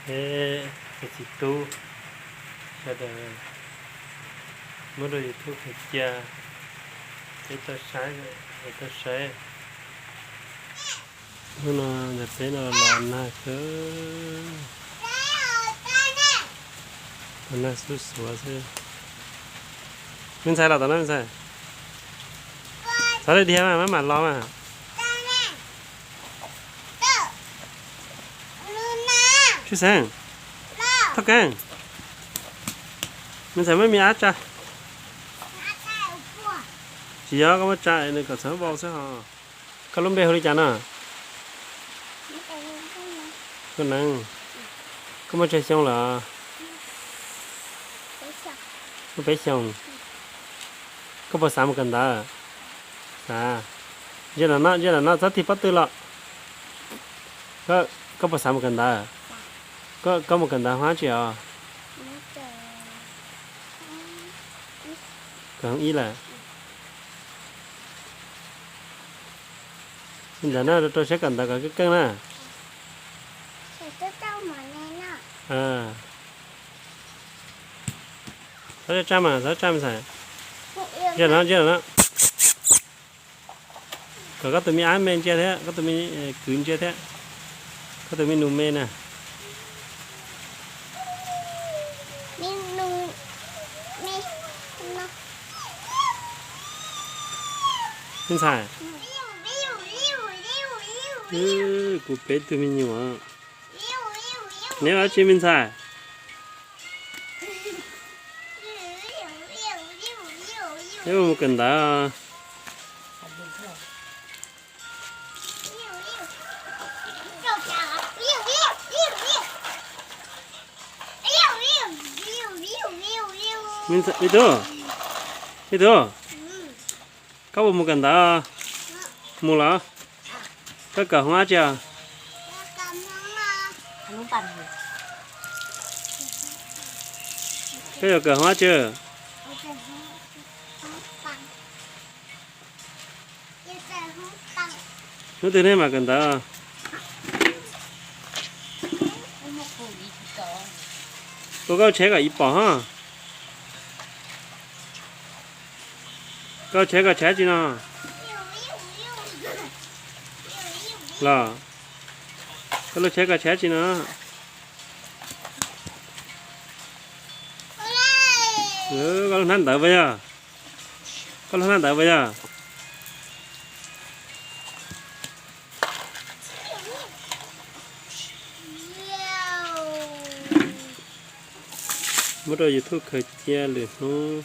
Peb cov txiv tub sawv daws muab rau YouTube khaws cia, peb tau saib, tau saib. Hnub no ntawm peb no los nag kawg, los nag xuv xuav xwb. Me ntxhais los tom no me ntxhais, txhob dhia mas maj mam los mas. Tshwj xeeb, thoj keeb, me ntxhais muab me ab tsa. Tsis yog, koj muab tsa nws kom txhob vau xwb hos. Koj lub npe hu li cas no? Koj neeb, koj muaj tsawg xyoo lawm? Muaj peb xyoos. Koj puas xav mus kawm ntawv? Xav. Ntsia los no, ntsia los no, txhob tig pob tw los. Koj puas xav mus kawm ntawv? Koj mus kawm ntawv hoob dab tsi os? Kawm hoob ib lawm. Li ntawd na, rau siab kawm ntawv kom keej keej na. Txhob tsa mas, txhob tsa me ntxhais. Ntsia no, ntsia no. Kom koj tus me ab me ntsia thiab, koj tus me kwv ntsia thiab, koj tus me nus me na. Me ntxhais, kuv peb tug me nyuam. Neb ua dab tsi me ntxhais? Neb mus kawm ntawv. Me tub, me tub, koj puas mus kawm ntawv? Mus los. Koj kawm hoob dab tsi? Koj yuav kawm hoob dab tsi? Hnub twg nej mam kawm ntawv? Ua koj tsheb kom ib pom hos. Koj tsheb koj tsheb tsi no? Los, koj lub tsheb koj tsheb tsi no? Koj lub hnab ntawv puas yog? Koj lub hnab ntawv puas yog? Muab rau YouTube khaws cia, lwm hnub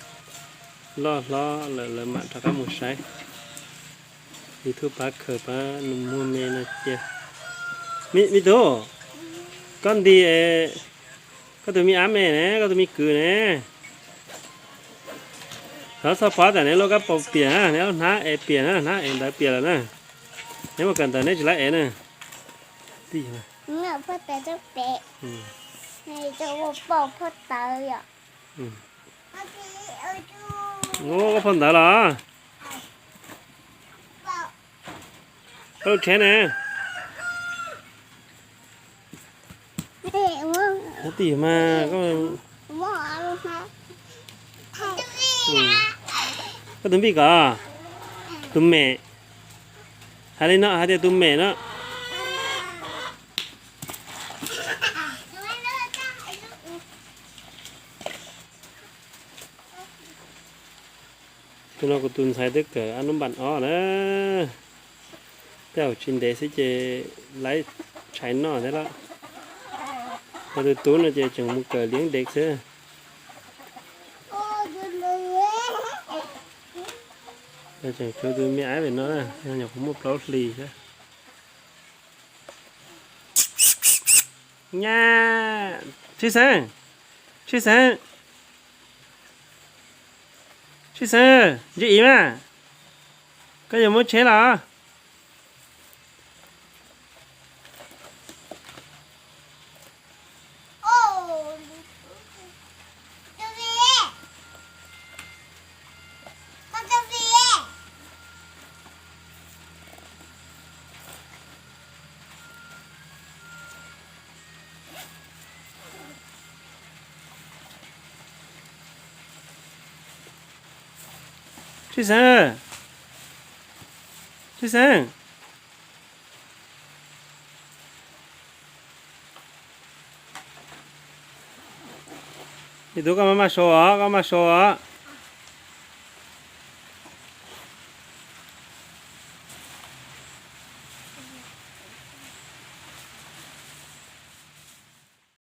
loj hlob lawm lawv mam rov qab mus saib. YouTube pab khaws pab nus muag me no cia. Me tub, koj nti, koj tus me ab me ne, koj tus me kwv ne. Thov txog pov tas neb lub kab paus piam na, neb lub hnab ev piam na, hnab ev ntawv piam lawm na. Neb mus kawm ntawv neb tsis laib ev na. Koj phau ntawv los? Koj lub tsheb ne? Tim mas, koj tus npij kod? Tus mem. Hais li no hais tias tus mem no. Tus no kuv tus ntxhais twb kawm ob lub npam ob na. Tej zaum tsis ntev xwb ces laib tshais noj thiab lawm. Ho tus tub no ces tseem mus kawm liab dev xwb. Tseem tshuav tus me ab pem no na, nyuam qhuav muaj plaub hlis thiab. Nyab, Tshwj Xeeb, Tshwj Xeeb, Tshwj Xeeb, ntsia ib mas, koj yuav muab tsheb los? Tshwj Xeeb, Tshwj Xeeb, ib tug koj maj maj sau os, koj maj sau os.